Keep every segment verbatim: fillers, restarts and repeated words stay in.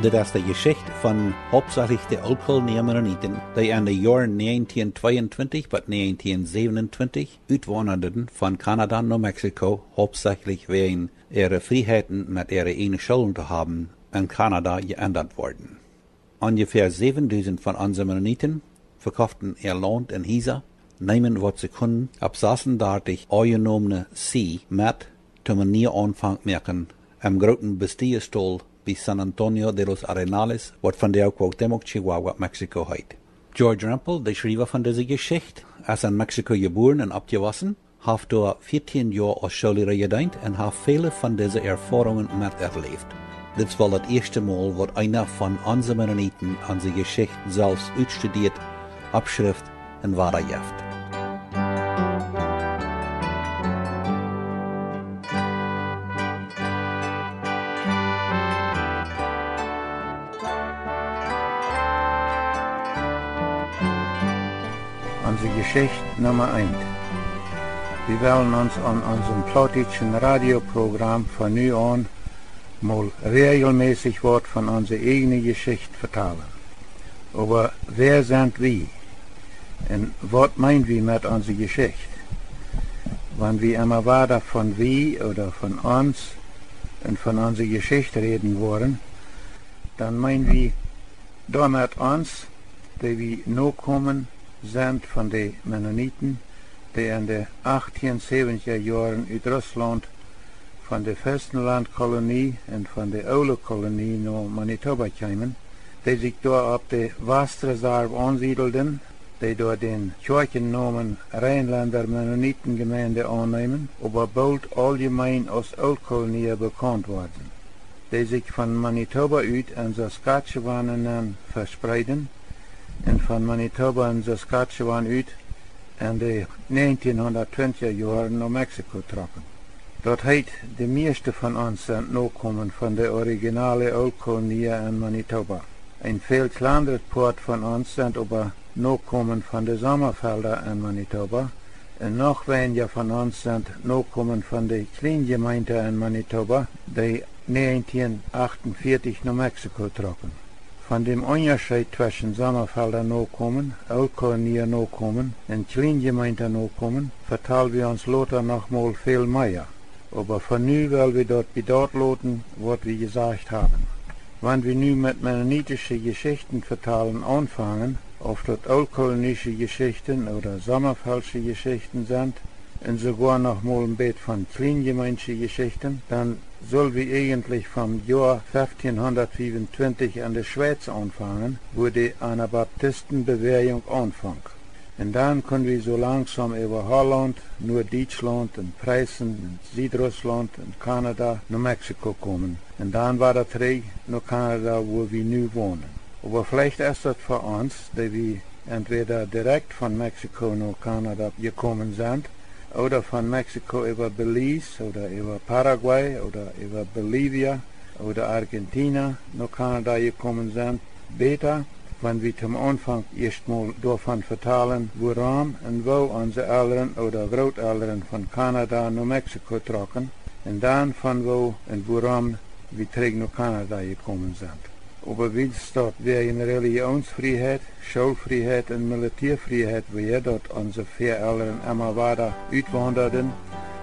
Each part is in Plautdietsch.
Dit es de Jeschicht von hauptsachlich de Ooltkolonie Mennoniten, dee en de Joaren negentien tweeuntwintich bat negentien säwenuntwintich utwaundaden von Kanada no Mexiko, hauptsachlich wäajen äare Frieheiten met äare ieejne Schoolen to haben, en Kanada jeendat worden. Onjefäa säwendusent von onse Mennoniten vekofften äa Launt un Hiesa, neemen waut see kunnen, opp sasendartich aunjenomne See met, toom een nieen Aunfank moaken, em grooten Bastillas-Tol bie San Antonio de los Arenales, waut vondoag Cuauhtémoc, Chihuahua, Mexiko heet. George Rempel, de Schriewa von dise Jeschicht, es en Mexiko jebuaren un oppjewossen, haft doa vieetieen Joa aus Schoolliera jedeent un haft väle von dise Erfoarungen meterläft. Dit es woll daut ieeschte Mol, waut eena von onse Mennoniten onse Jeschicht selfst utstudieet, oppschrift un wadajeft. Onse Jeschicht Numma eent. Wie wellen ons aun onsem plautdietschen Radioprogram von nu aun mol räajelmässich waut von onse ieejne Jeschicht vetalen. Oba wäa sent wie? Un waut meen wie met onse Jeschicht? Wan wie emma wada von wie ooda von ons un von onse Jeschicht räden woaren, dan meen wie doamet ons, dee wie Nokomen sent von de Mennoniten, dee en de achtieensäwentja Joaren ut Russlaunt von de Festenlandkolonie un von de Oole Kolonie no Manitoba kjeemen, dee sikj doa opp de Wastreserw aunsiedelden, dee doa dän Kjoakjennomen Reinländer Mennonitenjemeinde aunneemen, oba boolt auljemeen aus Ooltkolonia bekaunt worden, dee sikj von Manitoba ut en Saskatchewan nenn vespreeden un von Manitoba un Saskatchewan ut en de negentien hundat twintja Joaren no Mexiko trocken. Daut heet, de mieeschte von ons sent Nokomen von de originale Ooltkolonia en Manitoba. Een väl kjlandret Poat von ons sent oba Nokomen von de Sommafelda en Manitoba, un noch weinja von ons sent Nokomen von de Kjlienjemeenta en Manitoba, dee negentien achtunvieetich no Mexiko trocken. Von däm Unjascheet tweschen Sommafelda Nokomen, Ooltkolonia Nokomen un Kjlienjemeenta Nokomen vetal wie ons lota noch mol väl mea. Oba fa nu well wie daut bie daut loten, waut wie jesajcht haben. Wan wie nu met mennonitische Jeschichten vetalen aunfangen, auf daut ooltkolonische Jeschichten ooda sommafeldsche Jeschichten sent, un soogoa noch mol een bät von kjlienjemeentsche Jeschichten, dan sull wie eejentlich vom Joa feftieen hundat fiewuntwintich en de Schweiz aunfangen, wua de Anabaptistenbewäajunk aunfonk. Un dan kunn wie soo langsom äwa Hollaunt, Nuad-Dietschlaunt un Preissen un Siedrusslaunt un Kanada no Mexiko komen. Un dan wada trigj no Kanada, wua wie nu wonen. Oba veleicht es daut fa ons, dee wie entwäda direkt von Mexiko no Kanada jekomen sent, ooda von Mexiko äwa Belize ooda äwa Paraguay ooda äwa Bolivia ooda Argentina no Kanada jekomen sent, bäta, wan wie toom Aunfank ieescht mol doavon vetalen, wuarom un woo onse Elren ooda Grootelren von Kanada no Mexiko trocken, un dan von woo un wuarom wie trigj no Kanada jekomen sent. Oba wiels daut wäajen Relijionsfrieheit, Schoolfrieheit un Militäafrieheit wia, daut onse Väaelren emma wada utwaundaden,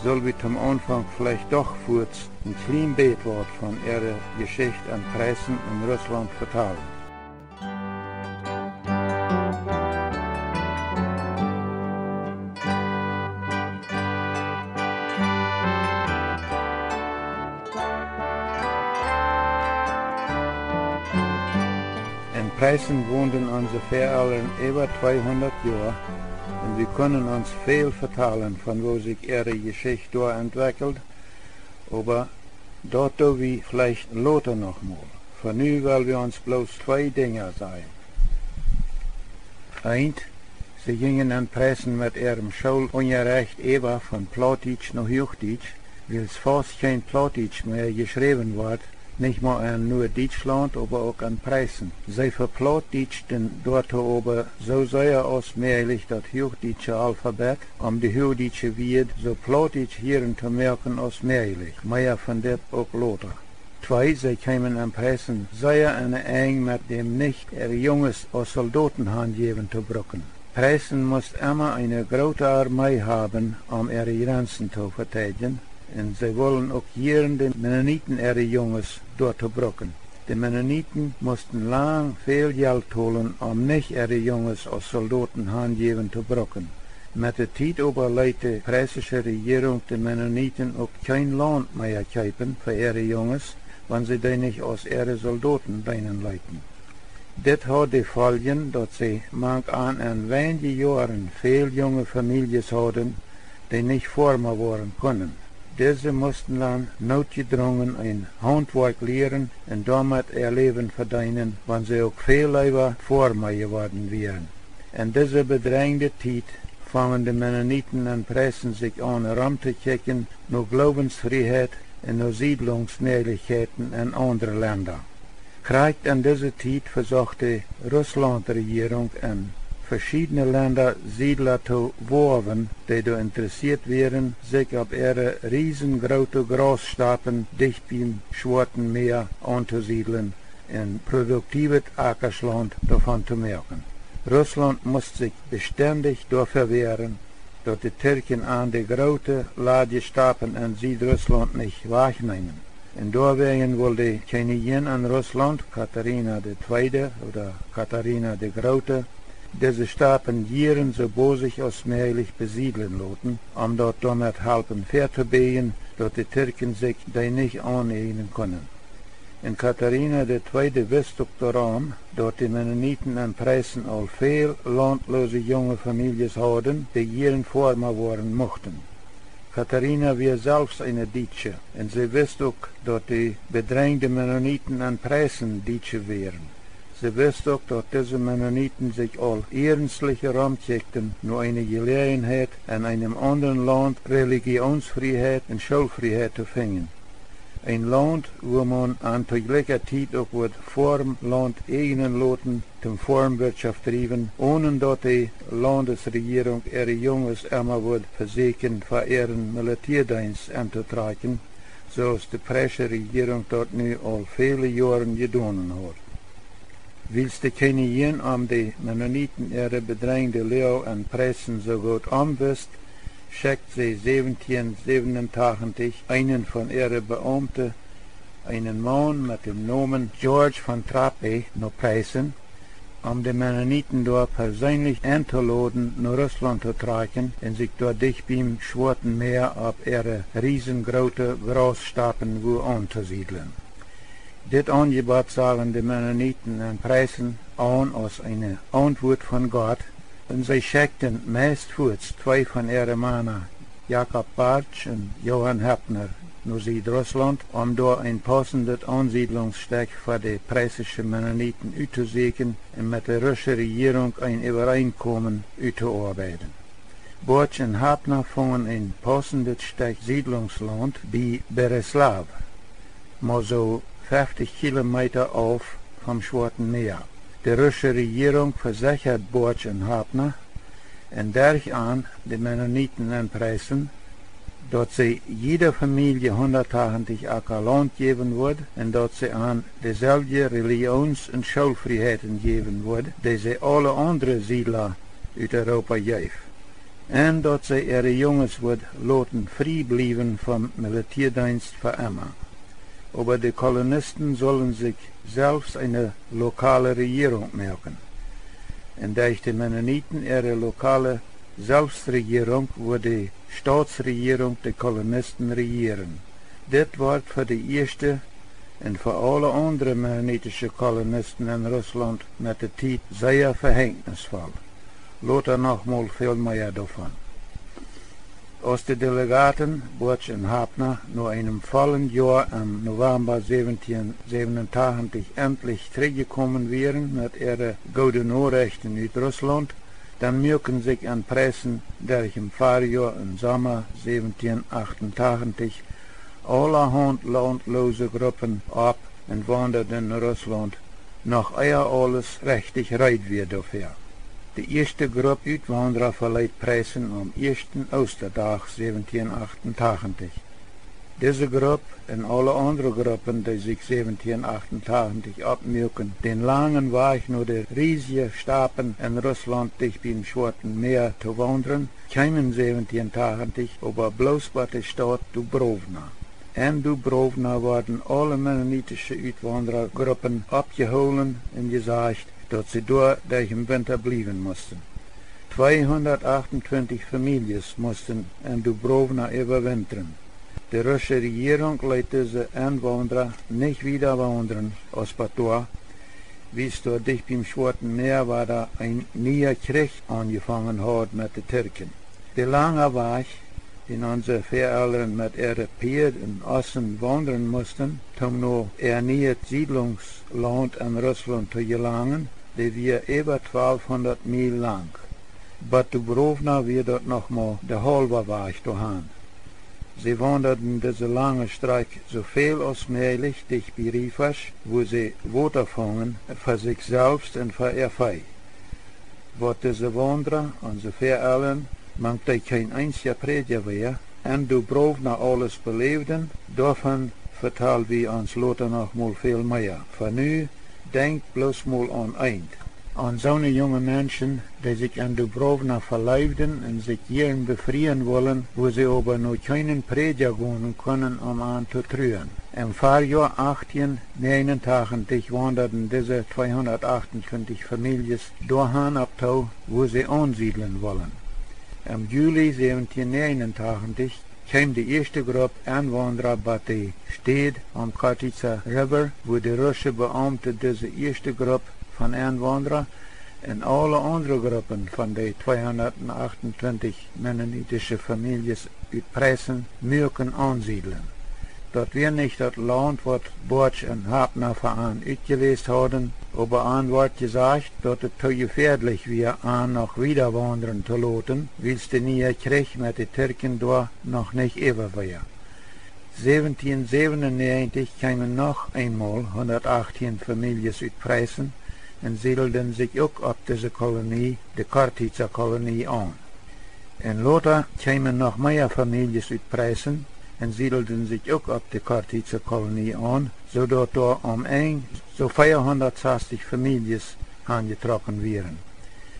sull wie toom Aunfank veleicht doch fuaz een kjlien bät waut von äare Jeschicht en Preissen un Russlaunt vetalen. En Preissen wonden onse Väaelren äwa tweehundat Joa, un wie kunnen ons väl vetalen von woo sikj äare Jeschicht doa entwekjelt, oba daut doo wie veleicht lota noch mol. Fa nu well wie ons bloos twee Dinja sajen. Eent, see jinjen en Preissen met äarem Schoolunjarecht äwa von Plautdietsch no Huachdietsch, wiels faust kjeen Plautdietsch mea jeschräwen wort, nich mau en Nuad-Dietschlaunt, oba uk en Preissen. See veplautdietschten doatoo oba soo sea aus mäajlich daut huachdietsche Alfabet, om de huachdietsche Wieed soo plautdietsch hieren to moaken aus mäajlich, mea von dit uk lota. Twee, see kjeemen en Preissen sea en Enj met däm nich äare Junges aus Soldoten hanjäwen to bruken. Preissen must emma eene groote Armee haben, om äare Jrenzen to veteidjen, un see wullen uk jieren de Mennoniten äare Junges doatoo bruken. De Mennoniten musten lang väl Jelt tolen, om nich äare Junges aus Soldoten hanjäwen to bruken. Met de Tiet oba leet de preissische Rejierunk de Mennoniten uk kjeen Launt mea kjeepen fa äare Junges, wan see dee nich aus äare Soldoten deenen leeten. Dit haud de Foljen, daut see mank an en weinje Joaren väl junge Famieljes hauden, dee nich Foarma woaren kunnen. Dise musten dan nootjedrungen een Hauntwoakj lieren un doamet äa Läwen vedeenen, wan see uk väl leewa Foarma jeworden wieren. En dise bedrenjde Tiet fungen de Mennoniten en Preissen sikj aun romtokjikjen no Gloowensfrieheit un no Siedlungsmäajlichkjeiten en aundre Lenda. Krakjt en dise Tiet vesocht de Russlaunt Rejierunk en veschiedne Lenda Siedla to woawen, dee doa interessieet wieren, sikj opp äare riesengroote Grausstapen dicht biem Schwoaten Mäa auntosiedlen un produktiewet Akaschlaunt doavon to moaken. Russlaunt must sikj bestendich doafäa wäaren, daut de Tirkjen an de groote ladje Stapen en Siedrusslaunt nich wajchneemen. Un doawäajen wull de Kjennijin en Russlaunt, Katharina de Tweede ooda Katharina de Groote, dise Stapen jieren soo bosich aus mäajlich besiedlen loten, om daut doamet halpen väatobieejen, daut de Tirkjen sikj dee nich aunäajnen kunnen. Un Katharina de Tweede wist uk doarom, daut de Mennoniten en Preissen aul väl launtloose junge Famieljes hauden, dee jieren Foarma woaren muchten. Katharina wia selfst eene Dietsche, un see wist uk, daut de bedrenjde Mennoniten en Preissen Dietsche wieren. See wist uk, daut dise Mennoniten sikj aul iernstlich romkjikjten no eene Jeläajenheit, en eenem aundren Launt Relijoonsfrieheit un Schoolfrieheit to finjen. Een Launt, wua maun an to jlikja Tiet uk wudd Foarmlaunt äjnen loten, toom Foarmwirtschoft driewen, onen daut de Laundesrejierunk äare Junges emma wudd vesieekjen, fa äaren Militäadeenst entotrakjen, soo aus de preissische Rejierunk daut nu aul väle Joaren jedonen haud. Wiels de Kjennijin om de Mennoniten äare bedrenjde Loag en Preissen soo goot om wist, schekjt see säwentieen säwenuntachentich eenen von äare Beaumte, eenen Maun met däm Nomen George von Trappe, no Preissen, om de Mennoniten doa perseenlich entoloden, no Russlaunt to trakjen un sikj doa dicht biem Schwoaten Mäa opp äare riesengroote Grausstapen wua auntosiedlen. Dit Aunjebott sagen de Mennoniten en Preissen aun aus eene Auntwuat von Gott, un see schekjten meist fuaz twee von äare Mana, Jakob Bartsch un Johann Höppner, no Siedrusslaunt, om doa een paussendet Aunsiedlungsstekj fa de preissische Mennoniten uttosieekjen un met de rusche Rejierunk een Äwareenkomen uttooabeiden. Bartsch un Höppner fungen een paussendet Stekj Siedlungslaunt bie Bereslaw, mau soo feftich Kilometa auf vom Schwoaten Mäa. De rusche Rejierunk vesechad Bartsch un Höppner un derch an de Mennoniten en Preissen, daut see jiede Famielje hundatachentich Aka Launt jäwen wudd un daut see an deselwje Relijoons- un Schoolfrieheiten jäwen wudd, dee see aule aundre Siedla ut Europa jeef, un daut see äare Junges wudd loten frie bliewen vom Militäadeenst fa emma. Oba de Kolonisten sullen sikj selfst eene lokale Rejierunk moaken. Un derch de Mennoniten äare lokale Selfstrejierunk wudd de Stautsrejierunk de Kolonisten rejieren. Dit wort fa de ieeschte un fa aule aundre mennonitische Kolonisten en Russlaunt met de Tiet sea vehenjnisvoll. Lota noch mol väl mea doavon. Aus de Delegaten Bartsch un Höppner no eenem vollen Joa em November säwentieen säwenuntachentich entlich trigjjekomen wieren met äare goode Norechten ut Russlaunt, dan muaken sikj en Preissen derch em Farjoa un Somma säwentieen achtuntachentich aulahaunt launtloose Gruppen opp un waundaden no Russlaunt, noch ea aules rechtich reed wia doafäa. De ieeschte Grupp Utwaundra veleet Preissen aum ieeschten Oostadach säwentieen achtuntachentich. Dise Grupp un aule aundre Gruppen, dee sikj säwentieen acht un tachentich oppmuaken, dän langen Wajch no de riesje Stapen en Russlaunt dicht biem Schwoaten Mäa to waundren, kjeemen säwentieen tachentich oba bloos bat de Staut Dubrowna. En Dubrowna worden aule mennonitische Utwaundragruppen oppjehoolen un jesajcht, daut see doa derch dän Winta bliewen musten. Tweehundat acht un twintich Famieljes musten en Dubrowna äwawintren. De rusche Rejierunk leet dise Enwaundra nich wieda waundren aus bat doa, wiels doa dicht biem Schwoaten Mäa wada een niea Kjrich aunjefongen haud met de Tirkjen. De langa Wajch, dän onse Väaelren met äare Pieed un Ossen waundren musten, toom no äa nieet Siedlungslaunt en Russlaunt to jelangen, dee wia äwa twalfhundat Miel lang. Bat Dubrowna wia daut noch mau de haulwa Wajch doahan. See waundaden dise lange Strakj soo väl aus mäajlich dicht bie Riefasch, wua see Wota fungen fa sikj selfst un fa äa Vee. Waut dise Waundra, onse Väaelren, mank dee kjeen eensja Prädja wia, en Dubrowna aules beläwden, doavon vetal wie ons lota noch mol väl mea. Fa nu denkjt bloos mol aun eent: aun soone junge Menschen, dee sikj en Dubrowna veleewden un sikj jieren befrieen wullen, wua see oba no kjeenen Prädja gonen kunnen, om an to truen. Em Farjoa achtieen näajen un tachentich waundaden dise tweehundat acht un twintich Famieljes doahan opp too, wua see aunsiedlen wullen. Em Juli säwentieen näajen un tachentich kjeem de ieeschte Grupp Enwaundra bat de Städ aum Chortitza River, wua de rusche Beaumte dise ieeschte Grupp von Enwaundra un aule aundre Gruppen von de tweehundat acht un twintich mennonitische Famieljes ut Preissen muaken aunsiedlen. Daut wia nich daut Launt, waut Borch un Hapna fa an utjeläst hauden, oba an wort jesajcht, daut et too jefäadlich wia, an noch wieda waundren to loten, wiels de niea Kjrich met de Tirkjen doa noch nich äwa wia. Säwentieen säwen un näajentich kjeemen noch eenmol hundat achtieen Famieljes ut Preissen un siedelden sikj uk opp dise Kolonie, de Chortitza Kolonie, aun. Un lota kjeemen noch mea Famieljes ut Preissen un siedelden sikj uk opp de Chortitza Kolonie aun, soo daut doa om Enj soo veahundat sastich Famieljes hanjetrocken wieren.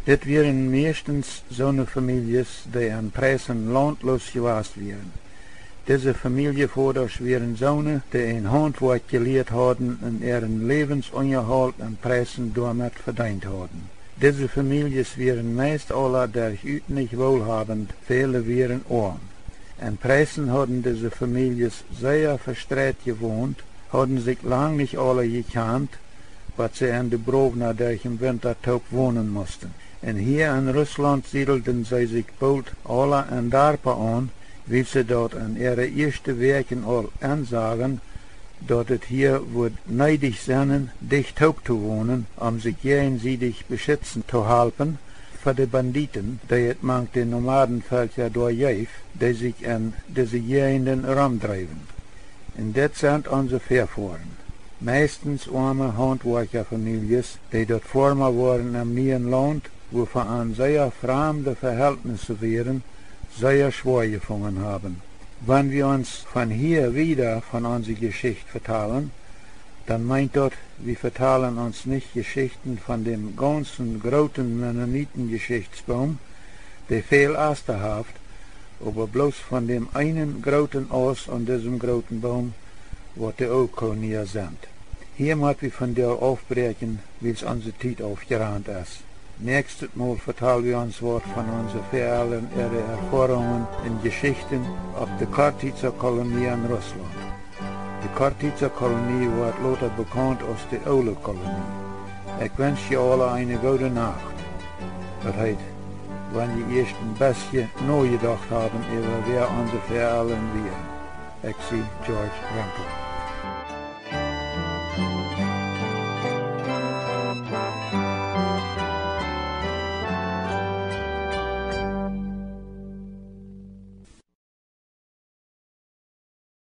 Dit wieren mieeschtens soone Famieljes, dee en Preissen launtloos jewast wieren. Dise Famieljevodasch wieren soone, dee een Hauntwoakj jelieet hauden un äaren Läwensunjahoolt en Preissen doamet vedeent hauden. Dise Famieljes wieren meist aula derchut nich woolhabend, väle wieren oam. En Preissen hauden dise Famieljes sea vestreit jewont, hauden sikj lang nich aula jekjant, bat see en Dubrowna derch dän Winta toop wonen musten. Un hia en Russlaunt siedelden see sikj boolt aula en Darpa aun, wiels see daut en äare ieeschte Wäakjen aul ensagen, daut et hia wudd needich sennen, dicht toop to wonen, om sikj jäajensiedich beschitzen to halpen fa de Bandieten, dee et mank de Nomadenvelkja doa jeef, dee sikj en dise Jäajenden romdreewen. Un dit sent onse Väafoaren. Meistens oame Hauntwoakjafamieljes, dee daut foarma woaren em nieen Launt, wua fa an sea framde Veheltnisse wieren, sea schwoa jefungen haben. Wan wie ons von hia wieda von onse Jeschicht vetalen, dan meent daut, wie vetalen ons nich Jeschichten von däm gaunzen grooten Mennonitenjeschichtsboom, dee väl Asta haft, oba bloos von däm eenen grooten Aust aun disem grooten Boom, waut de Ooltkolonia sent. Hia mott wie vondoag aufbräakjen, wiels onse Tiet aufjerant es. Näakjstet Mol vetal wie ons waut von onse Väaelren äare Erfoarungen un Jeschichten opp de Chortitza Kolonie en Russlaunt. De Chortitza Kolonie woat lota bekaunt aus de Oole Kolonie. Ekj wensch jie aula eene goode Nacht. Daut heet, wan jie ieescht een bestje nojedocht haben äwa wäa onse Väaelren wieren. Ekj sie George Rempel.